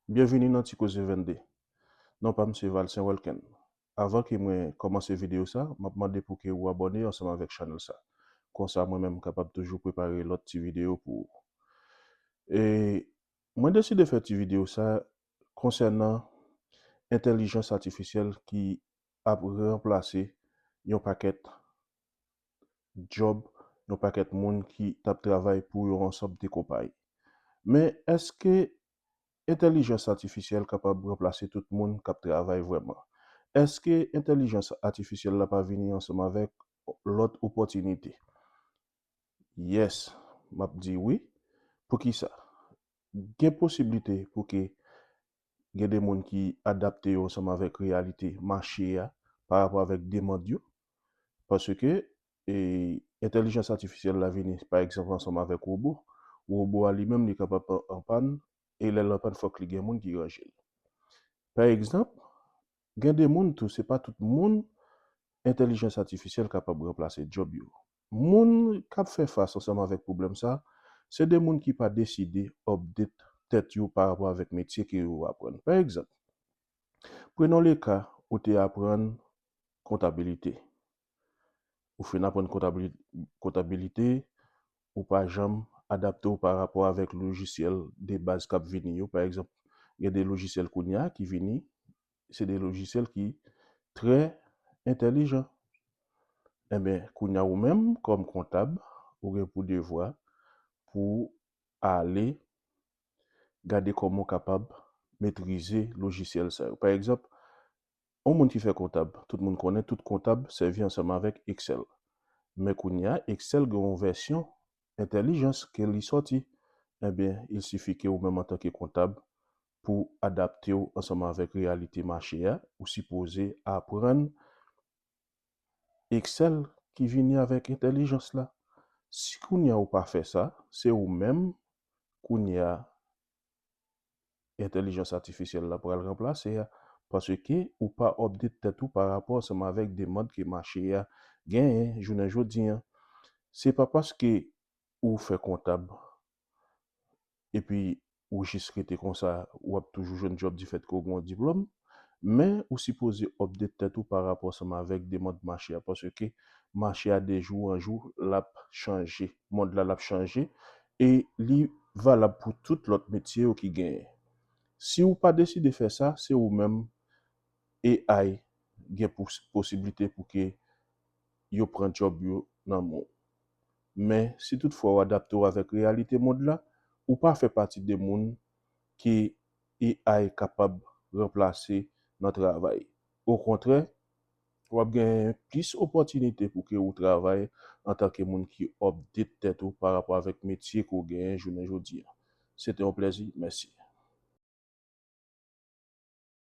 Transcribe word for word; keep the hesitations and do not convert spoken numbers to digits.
Byenvini nan Ti Koze venn de. Non pa m se Valcin Welken. Avan ke mwen kòmanse videyo sa, m ap mande pou ke ou abòne ansanm avèk chanèl sa. Konsa mwen menm m kapab toujou prepare lòt ti videyo pou ou. E mwen deside fè ti videyo sa konsènan entèlijans atifisyèl ki ap ranplase yon pakèt djòb, yon pakèt moun ki t ap travay pou yon ansanm de konpayi. Men èske entèlijans atifisyèl kapab ranplase tout moun k ap travay vrèman? Èske entèlijans atifisyèl la pa vini ansanm avèk lòt opòtinite? Yes, m ap di wi. Poukisa? Gen posiblite pou ke gen de moun ki adapte yo ansanm avèk reyalite mache a pa rapò avèk demann yo. Paske e, entèlijans atifisyèl la vini, pa egzanp, ansanm avèk wobo. Wobo a li menm, li kapab an, an pàn, e lè l an pàn, fòk li gen moun ki ranje l. Pa egzanp, gen de moun tou, se pa tout moun entèlijans atifisyèl kapab ranplase djòb yo. Moun k ap fè fas ansanm avèk pwoblèm sa, se de moun ki pa deside update tèt yo pa rapò avèk metye ke yo aprann. Pa egzanp, prenons le ka ou te aprann kontabilite. Ou fin aprann kontabili-, kontabilite, ou pa janm adapte w pa rapò avèk lojisyèl de baz k ap vini yo. Pa egzanp, gen de lojisyèl kounye a ki vini, se de lojisyèl ki trè entèlijan. Enben, kounye a ou menm, kòm kontab, ou gen pou devwa pou ale gade kòman w kapab metrize lojisyèl sa yo. Pa egzanp, yon moun ki fè kontab, tout moun konnen tout kontab sèvi ansanm avèk Excel. Men kounye a, Excel gen yon vèsyon entèlijans ke li sòti. Enben, il sifi ke ou menm antanke kontab, pou adapte w ansanm avèk reyalite mache a, ou sipoze aprann Excel ki vini avèk entèlijans la. Si kounye a ou pa fè sa, se ou menm kounye a entèlijans atifisyèl la pral ranplase a, paske ou pa update tèt ou pa rapò ansanm avèk demann ke mache a genyen jounen jodi a. Se pa paske ou fè kontab, epi ou jis rete konsa, w ap toujou jwenn djòb difèt ke w gen yon diplòm, men ou sipoze update tèt ou pa rapò ansanm avèk demann mache a, paske mache a de jou an jou, l ap chanje, mond la, l ap chanje, e li valab pou tout lòt metye yo ki genyen. Si ou pa deside fè sa, se ou menm A I gen pos-, posiblite pou ke yo pran djòb yo nan men w. Men, si toutfwa w adapte w avèk reyalite mond la, ou pa fè pati de moun ke A I kapab ranplase nan travay. Okontrè, w ap gen plis opòtinite pou ke ou travay antanke moun ki update tèt ou pa rapò avèk metye ke w genyen jounen jodi a. Se te yon plèzi. Mèsi.